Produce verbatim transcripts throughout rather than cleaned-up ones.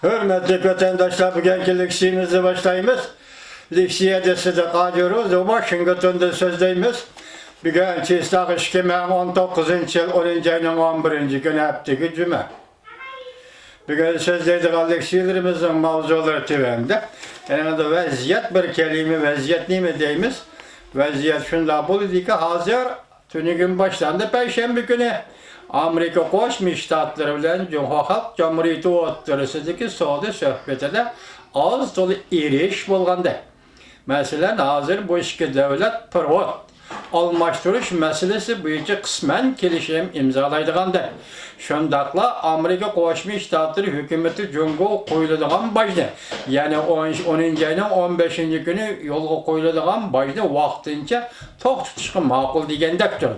ھۆرمەتلىك ۋەتەنداشلار، بۈگۈنكى لېكسىيىمىزنى باشلايمىز. لېكسىيەدە سىدىق ھاجى روزى ۋاشىنگتوندىن سۆزلەيمىز. بۈگۈن چىسلاق ئىككى مىڭ ئون توققۇزىنچى يىل ئونىنچى ئاينىڭ ئون بىرىنچى كۈنى، ھەپتىگە جۈمە. بۈگۈن سۆزلەيدىغان لېكسىيىلىرىمىزنىڭ ماۋزۇلىرى تۆۋەندە. يەنى ۋەزىيەت، بىر كەلىمە، ۋەزىيەت نېمە دەيمىز؟ ۋەزىيەت شۇنداق بولدىكى، ھازىر تۈنۈگۈن باشلاندى، پەيشەنبە كۈنى ئامېرىكا قوشما شتاتلىرى بىلەن جۇڭخۇا خەلق جۇمھۇرىيىتى ئوتتۇرىسىدىكى سودا سۆھبىتىدە ئاز تولا ئېرىشىش بولغانىدى. مەسىلەن، ھازىر بۇ ئىككى دۆلەت پېرېۋوت ئالماشتۇرۇش مەسىلىسى بويىچە قىسمەن كېلىشىم ئىمزالايدىغانىدى. شۇنداقلا ئامېرىكا قوشما شتاتلىرى ھۆكۈمىتى جۇڭگوغا قويۇلىدىغان باجنى، يەنى ئون، ئونىنچى ئاينىڭ ئون بەشىنچى كۈنى يولغا قويۇلىدىغان باجنى ۋاقتىنچە توختىتىشقا ماقۇل دېگەندەكتۇر.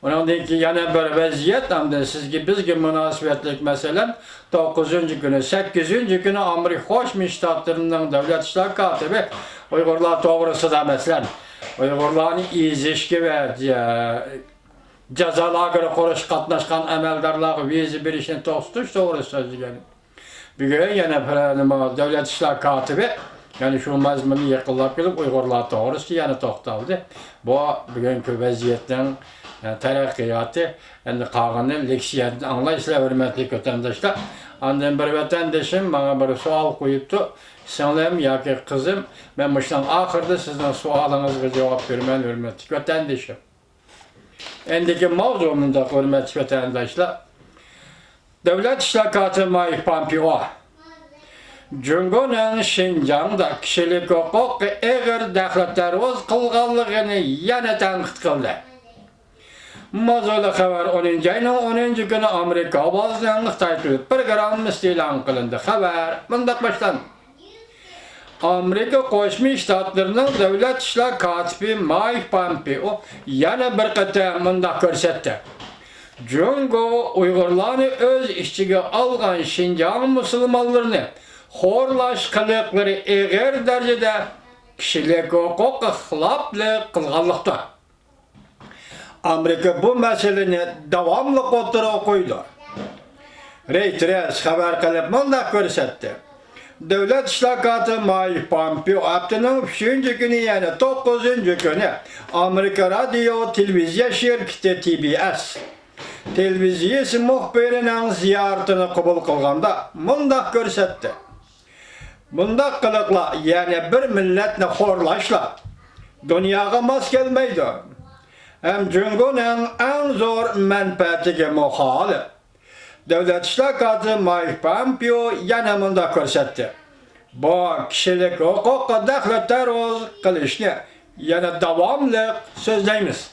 ئۇنىڭدىن كېيىن يەنە بىر ۋەزىيەت، ئاندىن سىزگە، بىزگە مۇناسىۋەتلىك، مەسىلەن، توققۇزىنچى كۈنى، سەككىزىنچى كۈنى ئامېرىكا قوشما شتاتلىرىنىڭ دۆلەت ئىشلار كاتىپى ئۇيغۇرلار توغرىسىدا، مەسىلەن، ئۇيغۇرلارنى ئېزىشكە ۋە جا-، جازا لاگېرى قۇرۇشقا قاتناشقان ئەمەلدارلارغا ۋىزا بېرىشنى توختىتىش توغرىسىدا سۆزلىگەن. بۈگۈن يەنە بىر نېمە، دۆلەت ئىشلار كاتىپى، يەنى شۇ مەزمۇننى يېقىنلاپ كېلىپ، ئۇيغۇرلار توغرىسىدا يەنە توختالدى. بۇ بۈگۈنكى ۋەزىيەتنىڭ، ئە، تەرەققىياتى. ئەمدى قالغىنىنى لېكسىيەدىن ئاڭلايسىلەر، ھۆرمەتلىك ۋەتەنداشلار. ئاندىن بىر ۋەتەندىشىم ماڭا بىر سوئال قويۇپتۇ. سىڭلىم ياكى قىزىم، مەن مۇشۇنىڭ ئاخىرىدا سىزنىڭ سوئالىڭىزغا جاۋاب بېرىمەن، ھۆرمەتلىك ۋەتەندىشىم. ئەندىكى ماۋزۇ مۇنداق، ھۆرمەتلىك ۋەتەنداشلار. دۆلەت ئىشلار كاتىپى مايك پامپېئو جۇڭگونىڭ شىنجاڭدا كىشىلىك ھوقۇققا ئېغىر دەخلى تەرۇز قىلغانلىقىنى يەنە تەنقىد قىلدى. ماۋزۇلۇق خەۋەر ئونىنچى ئاينىڭ ئونىنچى كۈنى ئامېرىكا ئاۋازىنىڭ خىتاي تىلى پروگراممىسىدا ئېلان قىلىندى. خەۋەر مۇنداق باشلاندى. ئامېرىكا قوشما شتاتلىرىنىڭ دۆلەت ئىشلار كاتىپى مايك پامپېئو يەنە بىر قېتىم مۇنداق كۆرسەتتى: جۇڭگو ئۇيغۇرلارنى ئۆز ئىچىگە ئالغان شىنجاڭ مۇسۇلمانلىرىنى خورلاش قىلىقلىرى ئېغىر دەرىجىدە كىشىلىك ھوقۇققا خىلاپلىق قىلغانلىقتا. ئامېرىكا بۇ مەسىلىنى داۋاملىق ئوتتۇرىغا قويىدۇ. رېيتېرس خەۋەر قىلىپ مۇنداق كۆرسەتتى: دۆلەت ئىشلار كاتىپى مايك پامپېئو ھەپتىنىڭ ئۈچىنچى كۈنى، يەنى توققۇزىنچى كۈنى ئامېرىكا رادىيو تېلېۋىزىيە شىركىتى تى بى ئېس تېلېۋىزىيىسى مۇخبىرىنىڭ زىيارىتىنى قوبۇل قىلغاندا مۇنداق كۆرسەتتى: بۇنداق قىلىقلار، يەنى بىر مىللەتنى خورلاشلار، دۇنياغا ماس كەلمەيدۇ ھەم جۇڭگونىڭ ئەڭ زور مەنپەئەتىگە مۇخالىپ. دۆلەت ئىشلار كاتىپى مايك پامپېئو يەنە مۇنداق كۆرسەتتى: بۇ كىشىلىك ھوقۇققا دەخلى تەرۇز قىلىشنى يەنە داۋاملىق سۆزلەيمىز.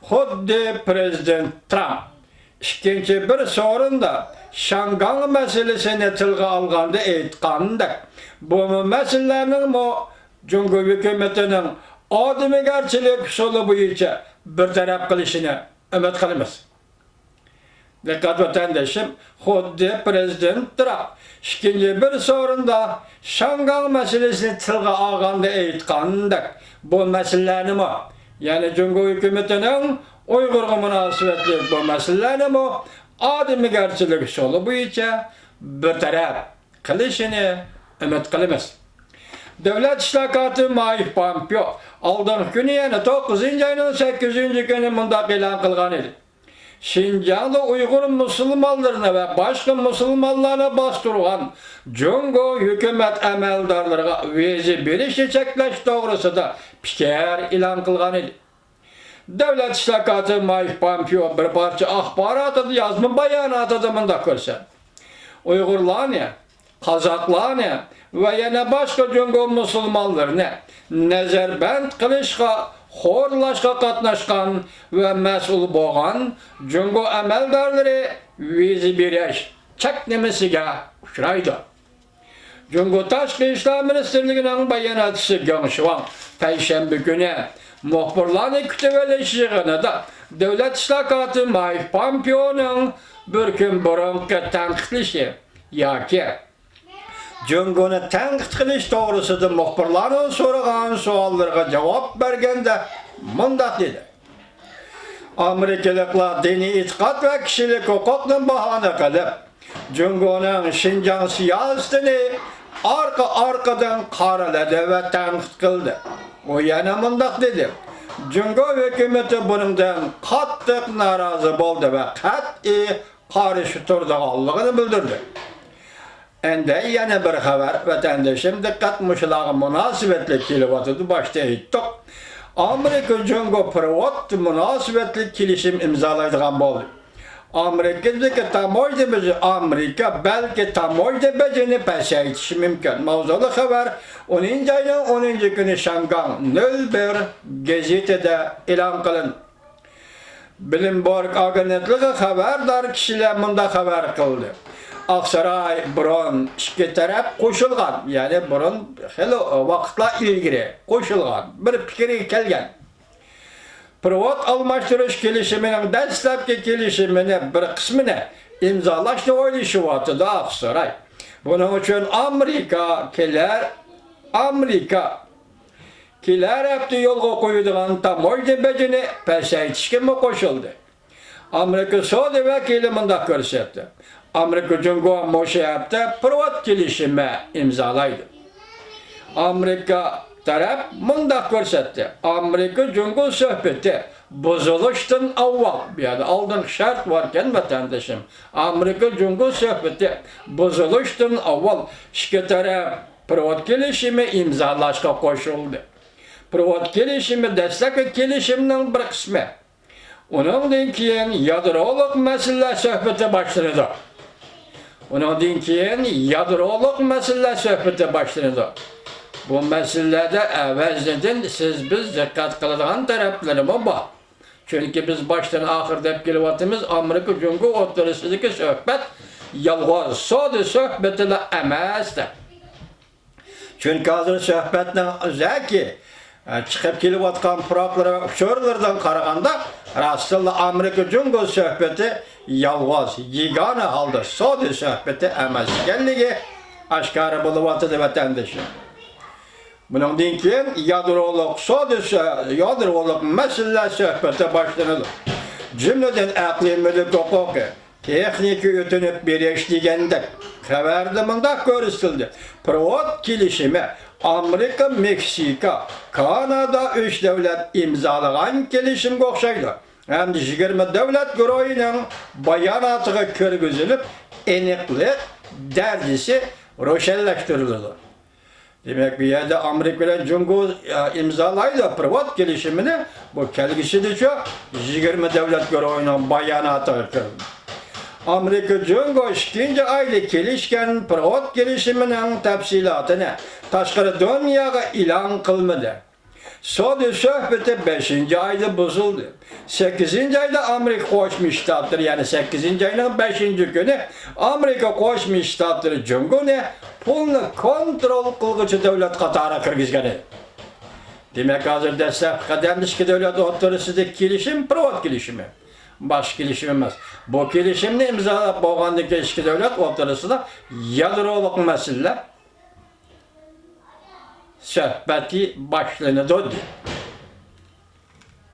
خۇددى پىرېزىدېنت ترامپ ئىككىنچى بىر سورۇندا شياڭگاڭ مەسىلىسىنى تىلغا ئالغاندا ئېيتقاندەك، بۇ مەسىلىلەرنىڭمۇ جۇڭگو ھۆكۈمىتىنىڭ ئادىمىگەرچىلىك ئۇسۇلى بويىچە بىر تەرەپ قىلىشىنى ئۈمىد قىلىمىز. دىققەت ۋەتەندىشىم، خۇددى پىرېزىدېنت ترامپ ئىككىنچى بىر سورۇندا شياڭگاڭ مەسىلىسىنى تىلغا ئالغاندا ئېيتقاندەك، بۇ مەسىلىلەرنىمۇ، يەنى جۇڭگو ھۆكۈمىتىنىڭ ئۇيغۇرغا مۇناسىۋەتلىك بۇ مەسىلىلەرنىمۇ ئادىمىگەرچىلىك ئۇسۇلى بويىچە بىر تەرەپ قىلىشىنى ئۈمىد قىلىمىز. دۆلەت ئىشلار كاتىپى مايك پامپېئو ئالدىنقى كۈنى، يەنى توققۇزىنچى ئاينىڭ سەككىزىنچى كۈنى مۇنداق ئېلان قىلغان ئىدى: شىنجاڭدا ئۇيغۇر مۇسۇلمانلىرىنى ۋە باشقا مۇسۇلمانلارنى باستۇرغان جۇڭگو ھۆكۈمەت ئەمەلدارلىرىغا ۋىزا بېرىشنى چەكلەش توغرىسىدا پىكىر ئېلان قىلغان ئىدى. دۆلەت ئىشلار كاتىپى مايك پامپېئو بىر پارچە ئاخباراتىدا، يازما باياناتىدا مۇنداق كۆرسەتتى: ئۇيغۇرلارنى، قازاقلارنى ۋە يەنە باشقا جۇڭگو مۇسۇلمانلىرىنى نەزەربەند قىلىشقا، خورلاشقا قاتناشقان ۋە مەسئۇل بولغان جۇڭگو ئەمەلدارلىرى ۋىزا بېرىش چەكلىمىسىگە ئۇچرايدۇ. جۇڭگو تاشقى ئىشلار مىنىستىرلىكىنىڭ باياناتچىسى گېڭ شۈۋاڭ پەيشەنبە كۈنى مۇخبىرلارنى كۈتۈۋېلىش يىغىنىدا دۆلەت ئىشلار كاتىپى مايك پامپېئونىڭ بىر كۈن بۇرۇنقى تەنقىدلىشى ياكى جۇڭگونى تەنقىد قىلىش توغرىسىدا مۇخبىرلارنىڭ سورىغان سوئاللىرىغا جاۋاب بەرگەندە مۇنداق دېدى: ئامېرىكىلىقلار دىنىي ئېتىقاد ۋە كىشىلىك ھوقۇقنى باھانە قىلىپ، جۇڭگونىڭ شىنجاڭ سىياسىتىنى ئارقا-ئارقىدىن قارىلىدى ۋە تەنقىد قىلدى. ئۇ يەنە مۇنداق دېدى، جۇڭگو ھۆكۈمىتى بۇنىڭدىن قاتتىق نارازى بولدى ۋە قەتئىي قارشى تۇرىدىغانلىقىنى بىلدۈردى. ئەندە يەنە بىر خەۋەر، ۋەتەندىشىم، دىققەت مۇشۇلارغا مۇناسىۋەتلىك كېلىۋاتىدۇ، باشتا ئېيتتۇق. ئامېرىكا جۇڭگو پېرېۋوت مۇناسىۋەتلىك كېلىشىم ئىمزالايدىغان بولدى. ئامېرىكىدىكى تاموژنا بېجى، ئامېرىكا بەلكى تاموژنا بېجىنى پەسەيتىشى مۇمكىن. ماۋزۇلۇق خەۋەر ئونىنچى ئاينىڭ ئونىنچى كۈنى شاڭگاڭ نۆل بىر گېزىتىدە ئېلان قىلىندى. بلومبېرگ ئاگېنتلىقى خەۋەردار كىشىلەر مۇنداق خەۋەر قىلدى. ئاقساراي بۇرۇن ئىككى تەرەپ قوشۇلغان، يەنى بۇرۇن خېلى ۋاقىتلار ئىلگىرى قوشۇلغان، بىر پىكىرگە كەلگەن. پېرېۋوت ئالماشتۇرۇش كېلىشىمىنىڭ دەسلەپكى كېلىشىمىنى بىر قىسمىنى ئىمزالاشنى ئويلىشىۋاتىدۇ ئاقساراي. بۇنىڭ ئۈچۈن ئامېرىكا كېلەر، ئامېرىكا كېلەر ھەپتە يولغا قويىدىغان تاموژنا بېجىنى پەسەيتىشكىمۇ قوشۇلدى. ئامېرىكا سودا ۋەكىلى مۇنداق كۆرسەتتى، ئامېرىكا جۇڭگو مۇشۇ ھەپتە پېرېۋوت كېلىشىمى ئىمزالايدۇ. ئامېرىكا تەرەپ مۇنداق كۆرسەتتى، ئامېرىكا جۇڭگو سۆھبىتى بۇزۇلۇشتىن ئاۋۋال، بۇ يەردە ئالدىنقى شەرت باركەن، ۋەتەندىشىم، ئامېرىكا جۇڭگو سۆھبىتى بۇزۇلۇشتىن ئاۋۋال ئىككى تەرەپ پېرېۋوت كېلىشىمى ئىمزالاشقا قوشۇلدى. پېرېۋوت كېلىشىمى دەسلەپكى كېلىشىمنىڭ بىر قىسمى. ئۇنىڭدىن كېيىن يادرولۇق مەسىلىلەر سۆھبىتى باشلىنىدۇ. ئۇنىڭدىن كېيىن يادرولۇق مەسىلىلەر سۆھبىتى باشلىنىدۇ. بۇ مەسىلىلەردە ئەۋەزىدىن سىز بىز دىققەت قىلىدىغان تەرەپلىرىمۇ بار. چۈنكى بىز باشتىن ئاخىر دەپ كېلىۋاتىمىز، ئامېرىكا جۇڭگو ئوتتۇرىسىدىكى سۆھبەت يالغۇز سودا سۆھبىتىلا ئەمەس دەپ. چۈنكى ھازىر سۆھبەتنىڭ ئۆزەكى، ئە، چىقىپ كېلىۋاتقان پۇراقلىرى ۋە ئۇچۇرلىرىدىن قارىغاندا، راستتىنلا ئامېرىكا جۇڭگو سۆھبىتى يالغۇز، يېگانە ھالدا سودا سۆھبىتى ئەمەس ئىكەنلىكى ئاشكارا بولۇۋاتىدۇ، ۋەتەندىشىم. بۇنىڭدىن كېيىن يادرولۇق سودا سۆ-، يادرولۇق مەسىلىلەر سۆھبىتى باشلىنىدۇ. جۈملىدىن ئەقلىي مۈلۈك ھوقۇقى، تېخنىكا ئۆتۈنۈپ بېرىش دېگەندەك. خەۋەردە مۇنداق كۆرسىتىلدى، پېرېۋوت كېلىشىمى ئامېرىكا، مېكسىكا، كانادا ئۈچ دۆلەت ئىمزالىغان كېلىشىمگە ئوخشايدۇ ھەمدە يىگىرمە دۆلەت گۇرۇھىنىڭ باياناتىغا كىرگۈزۈلۈپ، ئېنىقلىق دەرىجىسى روشەنلەشتۈرۈلىدۇ. دېمەك، بۇ يەردە ئامېرىكا بىلەن جۇڭگو، ئە، ئىمزالايدۇ پېرېۋوت كېلىشىمىنى. بۇ كەلگۈسىدىچۇ يىگىرمە دۆلەت گۇرۇھىنىڭ باياناتىغا كىرىدۇ. ئامېرىكا جۇڭگو ئىككىنچى ئايدا كېلىشكەن پېرېۋوت كېلىشىمىنىڭ تەپسىلاتىنى تاشقىرى دۇنياغا ئېلان قىلمىدى. سودا سۆھبىتى بەشىنچى ئايدا بۇزۇلدى. سەككىزىنچى ئايدا ئامېرىكا قوشما شتاتلىرى، يەنى سەككىزىنچى ئاينىڭ بەشىنچى كۈنى ئامېرىكا قوشما شتاتلىرى جۇڭگونى پۇلنى كونترول قىلغۇچى دۆلەت قاتارىغا كىرگۈزگەن ئىدى. دېمەك، ھازىر دەسلەپكى قەدەمدە ئىككى دۆلەت ئوتتۇرىسىدىكى كېلىشىم پېرېۋوت كېلىشىمى. باشقا كېلىشىم ئەمەس. بۇ كېلىشىمنى ئىمزالاپ بولغاندىن كېيىن ئىككى دۆلەت ئوتتۇرىسىدا يادرولۇق مەسىلىلەر سۆھبىتى باشلىنىدۇ، دېدى.